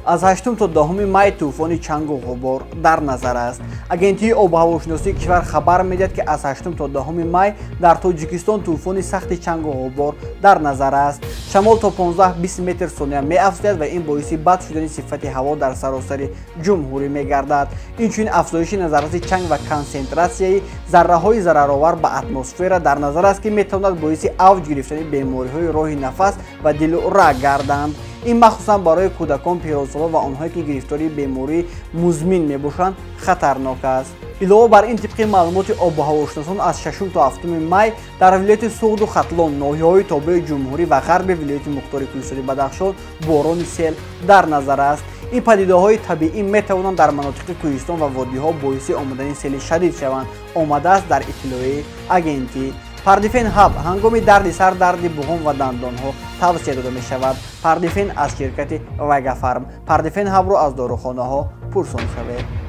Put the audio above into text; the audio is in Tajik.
Аз 8 то 10 май тӯфони чангу ғубор дар назар аст. Агентии обуҳавошиносии кишвар хабар медиҳад, ки аз 8 то 10 май дар Тоҷикистон тӯфони сахти чангу ғубор дар назар аст. Шамол то 15-20 метр сония меафзояд ва ин боиси бад шудани сифати ҳаво дар саросари ҷумҳурӣ мегардад. Инчунин афзоиши назарраси чанг ва консентратсияи зарраҳои зараровар ба атмосфера дар назар аст, ки метавонад боиси авҷ гирифтани бемориҳои роҳи нафас ва дилу раг гарданд. Ин махсусан барои кӯдакон, пиронсолон ва онҳое, ки гирифтори бемории музмин мебошанд, хатарнок аст. Илова бар ин, тибқи маълумоти обуҳавошиносон, аз 6 то 7 май дар вилояти Суғду Хатлон, ноҳияҳои тобеи ҷумҳурӣ ва ғарби вилояти мухтори кӯҳистони Бадахшон борони сел дар назар аст. Ин падидаҳои табиӣ метавонанд дар манотиқи кӯҳистон ва водиҳо боиси омадани сели шадид шаванд, омадааст дар иттилои агентӣ. Пардифен Ҳаб ҳангоми дарди сар, дарди буғум ва дандонҳо тавсия дода мешавад. Пардифен аз ширкати Вагафарм. Пардифен Ҳабро аз дорухонаҳо пурсон шавед.